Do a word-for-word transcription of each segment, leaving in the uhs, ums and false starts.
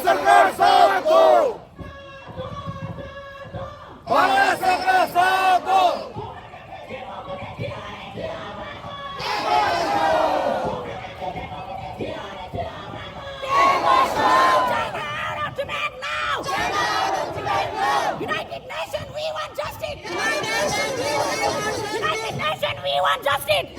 सरकार साथ दो। भारत सरकार साथ दो। China out of Tibet now! China out of Tibet now! United Nations, we want justice! United Nations, we want justice! United Nations, we want justice!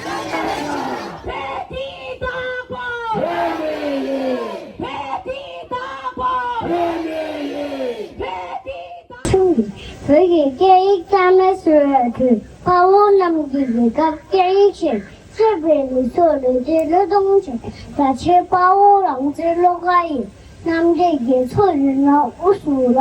ཆུང་གིས་བོད་ཀྱི་སྐད་ཡིག་རྩ་མེད་བཟོ་བའི་དུས། དཔའ་བོ་རྣམས་ཀྱི་རྒྱལ་ཁབ་སྐད་ཡིག་ཆེད། གཅེས་པའི་མི་ཚོགས་ལས་བྱེད་བློས་གཏོང་ཆེད། རྒྱ་ཆེའི་དཔའ་བོ་རང་བཙན་བློ་དགའ་ཡིས། མཉམ་འབྲེལ་རྒྱལ་ཚོགས་ཡུལ་ནང་དབུ་བཞུགས་ལ།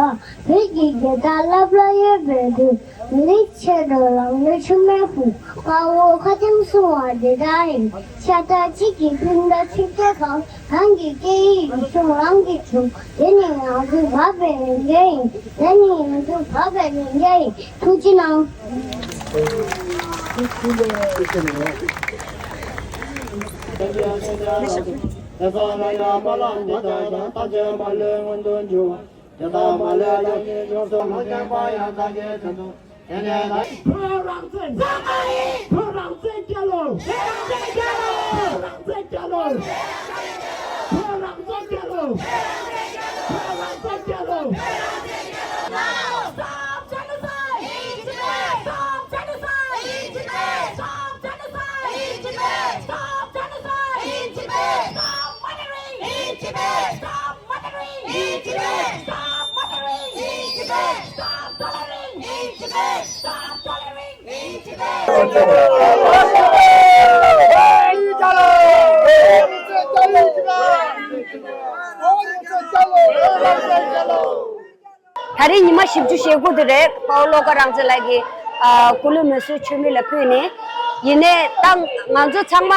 བོད་ཀྱི་རྒྱལ་དར་ལྷབ་ལྷབ་གཡོ་བའི་དུས། མི་རིགས་ཆེད་དུ་རང་ལུས་མཆོད་མེར་ཕུལ། དཔའ་བོ་ཁ་ཆེམས་སྲུང་བ་འདི་དག་ཡིན། ཤ་ཁྲག་གཅིག་གི་སྤུན་ཟླ་ཆོས་རྒྱལ་ཁམས། རང་གི་སྐད་ཡིག་རིག་གཞུང་རང་གིས་སྲུང་། དེ་ནི་ང་ཚོའི་འཕགས་པའི་ལས་འགན་ཡིན། དེ་ནི་ང་ཚོའི་འཕགས་པའི་ལས་འགན་ཡིན། ཐུགས་རྗེ་གནང་། བོད་རང་བཙན། བོད་རང་བཙན་རྒྱལ་ལོ། བོད་རང་བཙན་རྒྱལ་ལོ། བོད་རང་བཙན་རྒྱལ་ལོ། བོད་རང་བཙན་རྒྱལ་ལོ། བོད་རང་བཙན་རྒྱལ་ལོ། Stop genocide! In Tibet! Stop genocide! In Tibet! Stop genocide! In Tibet! Stop genocide! In Tibet! Stop murdering! In Tibet! Stop murdering! In Tibet! Stop murdering! In Tibet! Stop torturing! In Tibet! Stop torturing! ད་རེས་ཉི་མ་བཞི་བཅུ་ཞེ་དགུ་དེ་རེད། དཔའ་བོ་བློ་དགའ་རང་བཙན་ལགས་ཀྱིས་ཨ་སྐུ་ལུས་མེ་གསོད་མཆོད་མེ་ལ་ཕུལ་ནས། ཡིན་ནའི་ད་ང་ཚོ་ཚང་མ་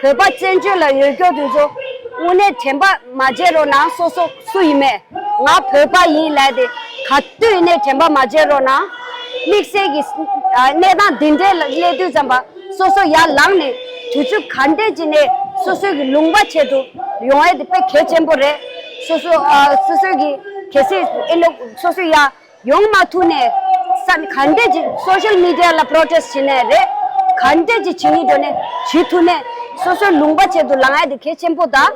བོད་པ་བཙན་བྱོལ་ལ་ཡོད་སྐྱོ་དུས་ཚོ་དངོས་གནས་དྲན་པ་མ་བརྗེད་རོགས་གནང་། སོ་སོ་སུ་ཡིན་མེད། ང་བོད་པ་ཡིན་ལབ་དེ་ག་དུས་ནས་དྲན་པ་མ་བརྗེད་རོགས་གནང་། དམིགས་བསལ་གྱི་ཨ་གནས་སྟངས་འདི་འདྲའི་ལ་སླེབས་དུས་ཙམ་པ་སོ་སོ་ཡར་ལངས་ནས་དུས་ཚོད་ག་འདྲས་ཅིག་ནས་སོ་སོའི་གི་ལུང་པ་ཆེད་དུ་ཡོང་ཡས་དེ་དཔེ་གལ་ཆེན་པོ་རེད། སོ་སོ་ཨ་སོ་སོའི་གི་གལ་སྲིད་ཨེ་ལོ་སོ་སོ་ཡར་ཡོང་མ་ཐུབ་ནས་ས་ག་འདྲས་ཅིག་སོ་ཤལ་མི་ཌི་ཡ་ལ་པྲོ་ཊེ་སི་བྱེད་ནས་རེད། ག་འདྲས་ཅིག་བྱེད་སྙིང་འདོད་ནས་བྱེད་ཐུབ་ནས་སོ་སོའི་ལུང་པ་ཆེད་དུ་ལངས་ཡས་དེ་གལ་ཆེན་པོ་དང་།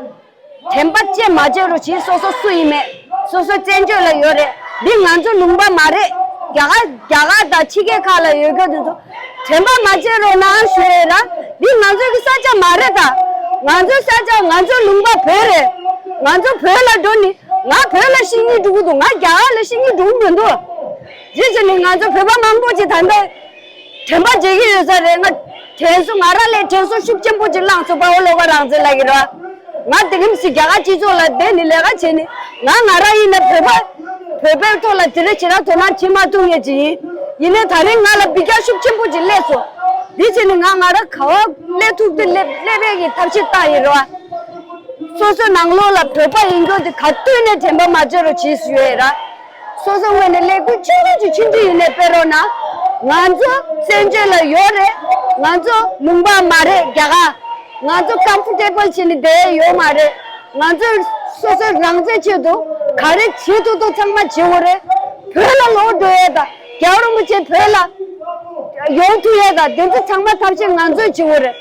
དྲན་པ་བརྗེད་མ་བརྗེད་རོགས་བྱེད། སོ་སོ་སུ་ཡིན་མེད། སོ་སོ་བཙན་བྱོལ་ལ་ཡོད་རེད། འདི་ང་ཚོ་ལུང་པ་མ་རེད། རྒྱ་གར་རྒྱ་གར་དང་ཕྱི་རྒྱལ་ཁག་ལ་ཡོད་མཁན་དེ་ཚོ་དྲན་པ་མ་བརྗེད་རོགས་གནང་ཞུ་ཡས་ར། འདི་ང་ཚོའི་གི་ས་ཆ་མ་རེད་ད། ང་ཚོའི་ས་ཆ་ང་ཚོའི་ལུང་པ་བོད་རེད། ང་ཚོ་བོད་ལ་འགྲོ་ནི། ང་བོད་ལ་ཤི་སྙིང་འདོད་ཀྱི་འདུག་ང་རྒྱ་གར་ལ་ཤི་སྙིང་འདོད་ཀྱི་མི་འདུག་རྗེས་ཕྱི་ནས་ང་ཚོ་བོད་པ་མང་པོ་ཅིག་ད་ལྟ་དྲན་པ་བརྗེད་ཀྱི་ཡོད་ས་རེད། ང་དྲན་གསོ་ང་རང་ལས་དྲན་གསོ་ཤུགས་ཆེན་པོ་ཅིག་བླངས་སོང་། དཔའ་བོ་བློ་དགའ་རང་བཙན་ལགས་ཀྱིས་ར། ང་དེ་རིང་སི་རྒྱ་གར་སྤྱི་ཚོགས་ལ་བསྡད་ནས་ལས་ཀ་བྱས་ནས་ང་ང་རང་ཡིན་ན་བོད་པ་བོད་པའི་ཐོག་ལ་དེ་རིང་ཞེ་དྲག་དོ་སྣང་བྱེད་མ་ཐུབ་མཁན་ཅིག་ཡིན། ཡིན་ནའི་ད་རིང་ང་ལ་འབུད་རྒྱག་ཤུགས་ཆེན་པོ་ཅིག་སླེབས་སོང་། དེ་བྱས་ནས་ང་ང་རང་ག་བ་སླེབས་ཐུབ་དེ་སླེབས་སླེབས་པའི་གི་ཐབས་ཤེས་བཏང་ཡིན་ར། སོ་སོའི་ནང་ལོགས་ལ་བོད་པ་ཡིན་རྒྱུ་དེ་ག་དུས་ནས་དྲན་པ་མ་བརྗེད་རོགས་བྱེད་ཞུ་ཡས་ར། སོ་སོ་ངོས་ནས་ལས་འགུལ་ཆུང་ཆུང་ཅིག་ཆུང་ཆུང་ཡིན་ནའི་སྤེལ་རོགས་གནང་། ང་ཚོ་བཙན་བྱོལ་ལ་ཡོད་རེད། ང་ཚོ་ལུང་པ་མ་རེད་རྒྱ་གར། ང་ཚོ་ཀམ་ཕོར་ཊེ་བལ་བྱས་ནས་བསྡད་ཡས་ཡོད་མ་རེད། ང་ཚོས་སོ་སོའི་རང་བཙན་ཆེད་དུ་ག་རེ་བྱེད་ཐུབ་ཐུབ་ཚང་མ་བྱེད་དགོས་རེད། བོད་ལ་ལོག་འགྲོ་ཡས་དང་རྒྱལ་བ་རིན་པོ་ཆེ་བོད་ལ་ཡོང་ཐུབ་ཡས་དང་དེ་ཚོ་ཚང་མ་ཐབས་ཤེས་ང་ཚོས་བྱེད་དགོས་རེད།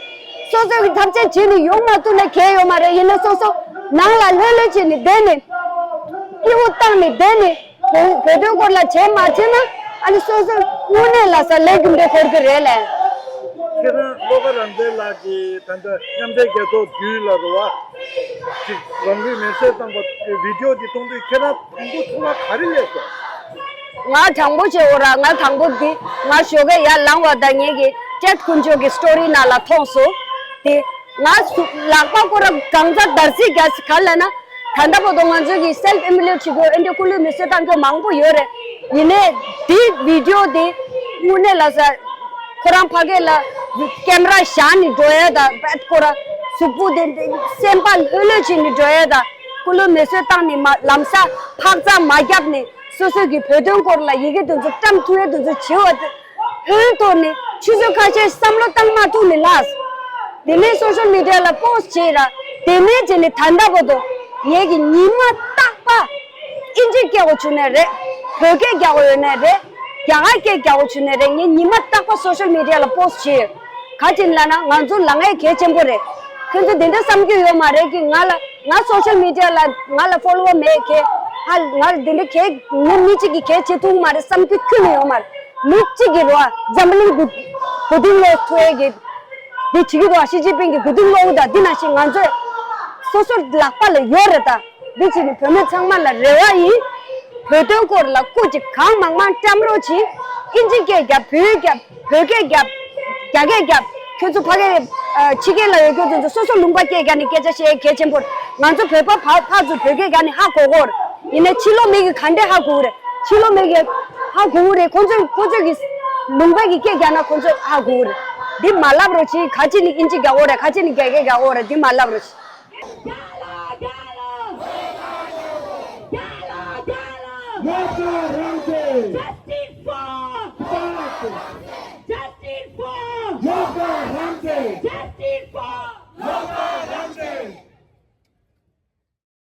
སོ་སོ་གི་ཐབས་ཤེས་བྱས་ནས་ཡོང་མ་ཐུབ་ན་གལ་ཡོད་མ་རེད། ཡིན་ན་སོ་སོ་ནང་ལ་ལྷོད་ལྷོད་བྱས་ནས་བསྡད་ནས་སྐྱིད་པོ་བཏང་ནས་བསྡད་ནས་བོད་བོད་དོན་སྐོར་ལ་བྱེད་མ་བྱེད་ན་ཨ་ནི་སོ་སོ་དངོས་གནས་ལ་ས་ལས་རྒྱུ་འབྲས་འཁོར་གི་རེད་ལས། ཁྱེད་རང་བློ་དགའ་རང་བཙན་ལགས་ཀྱིས་ད་ལྟ་མཉམ་འབྲེལ་རྒྱལ་ཚོགས་བརྒྱུད་ལ་རུ་བ་ཅིག་རང་ལུས་མེར་སྲེག་བཏང་པ་བི་ཌིའོ་འདི་མཐོང་དུས་ཁྱེད་རང་དང་པོ་ཚོར་བ་ག་རེ་སླེབས་སོང་། ང་དང་པོ་བྱས་འོ་ར། ང་དང་པོ་འདི་ང་ཞོགས་ཀས་ཡར་ལངས་པ་དང་ངེད་ཀྱི་ཀྲེད་དཀོན་མཆོག་གི་སི་ཊོ་རི་ནང་ལ་མཐོང་སོང་། དེ་ང་སུ་ལག་པ་སྐོར་ར་གང་ཚ་འདར་སིག་རྒྱག་སི་ག་ལ་ན། ད་ལྟ་བར་དུ་ང་ཚོ་གི་སེལ་ཕི་ཨི་མི་ལི་ཊི་བྱེད་དགོས། ཨེ་འདྲ་སྐུ་ལུས་མེ་གསོད་བཏང་རྒྱུ་མང་པོ་ཡོད་རེད། ཡིན་ནའི་དེ་བི་ཌིའོ་དེ་དངོས་གནས་ལ་ས་ཁོ་རང་ཕ་གི་ལ་ཀེམ་ར་བཞག་ནས་འགྲོ་ཡས་དང་བེད་ཁོ་ར་གཟུགས་པོ་དེ་སེམས་པ་ལྷོད་ལྷོད་བྱས་ནས་འགྲོ་ཡས་དང་སྐུ་ལུས་མེ་གསོད་བཏང་ནས་མ་ལམ་སང་འཕག་འཚག་མ་བརྒྱབ་ནས་སོ་སོ་གི་བོད་དོན་སྐོར་ལ་ཡི་གེ་དེ་ཚོ་བཀྲམ་ཐུབ་ཡས་དེ་ཚོ་བྱེད་འོ་དེ། ཧོན་ཐོག་ནས་ཆུ་ཚོད་ཁ་ཤས་བསམ་བློ་བཏང་མ་ཐུབ་ནས་ལགས། དེ་ནས་སོ་ཤལ་མི་ཌི་ཡ་ལ་པོ་སི་ཊི་བྱས་ར། དེ་ནས་བྱས་ནས་ད་ལྟ་བར་དུ་ངེད་ཀྱི་ཉི་མ་རྟག་པ་ ཅིག་སྐད་འོ་བྱུང་ནས་རེད། བོད་སྐད་རྒྱག་འོ་ཡོད་ནས་རེད། རྒྱ་གར་སྐད་རྒྱག་འོ་བྱུང་ནས་རེད། ངས་ཉི་མ་རྟག་པར་སོ་ཤལ་མི་ཌི་ཡ་ལ་པོ་སི་ཊི་བྱེད་ཡོད། ག་ཅིག་ལབ་ན་ང་ཚོ་ལ་ངའི་གལ་ཆེན་པོ་རེད། ཁྱོད་ཚོ་འདི་འདྲ་བསམ་རྒྱུ་ཡོད་མ་རེད་ཀི། ང་ལ་ང་སོ་ཤལ་མི་ཌི་ཡ་ལ་ང་ལ་ཕོ་ལོ་ཝར་མེད་ཀི། ཧ་ང་ལ་འདི་འདྲ་གལ་ངས་མི་གཅིག་གི་གལ་བྱེད་ཐུབ་མ་རེད་བསམ་རྒྱུ་ཁྱོན་ནས་ཡོད་མ་རེད། མི་གཅིག་གི་རོ་འཛམ་བུ་གླིང་མགོ་མགོ་རྟིང་སློག་ཐུབ་ཡས་ཀྱི་འདི་བྱེད་ཀྱི་འདུག་ཞི་ཅིན་ཕིང་གི་མགོ་རྟིང་སློག་གི་འདུག་འདི་ནང་བཞིན་ང་ཚོས་སོ་སོ་ལག་པ་ལ་ཡོད་རེད་ད། འདི་བྱས་ནས་བོད་མི་ཚང་མ་ལ་རེ་བ་ཡིན། བོད་དོན་སྐོར་ལ་སྐུ་མཁྱེན་གང་མང་མང་བཀྲམ་རོགས་གྱིས། ཨིན་ཇི་སྐད་རྒྱབ། བོད་སྐད་རྒྱབ། བོད་སྐད་རྒྱབ། རྒྱ་སྐད་རྒྱབ། ཁྱོད་ཚོ་ཕ་གི་ཕྱི་རྒྱལ་ལ་ཡོད་ཁྱོད་ཚོ་ཚོ་སོ་སོ་ལུང་པ་སྐད་རྒྱག་ནས་སྐད་ཆ་བཤད་གལ་ཆེན་པོ་རེད། ང་ཚོ་བོད་པ་ཕ་ཕར་ཚུར་བོད་སྐད་རྒྱག་ནས་ཧ་གོ་གོ་རེད། ཡིན་ནའི་ཕྱི་ལོགས་མི་གིས་ག་འདྲས་ཧ་གོ་གི་རེད། ཕྱི་ལོགས་མི་གིས་ཧ་གོ་གི་རེད། ཁོ་ཚོས་ཁོ་ཚོས་གི་ལུང་པ་གི་སྐད་རྒྱག་ན་ཁོ་ཚོས་ཧ་གོ་གི་རེད། འདི་མ་ལབ་རོགས་གྱིས། ག་ཅི་ནི་ཨིན་ཇི་རྒྱག་གོ་རེད། ག་ཅི་ནི་རྒྱ་སྐད་རྒྱག་གོ་རེད། འདི་མ་ལབ་རོགས་གྱིས། རྒྱལ་ལོ། རྒྱལ་ལོ། རྒྱལ་ལོ། ཡོ་ག་རང་བཙན། Justice for Bharat. Justice for ཡོ་ག་རང་བཙན།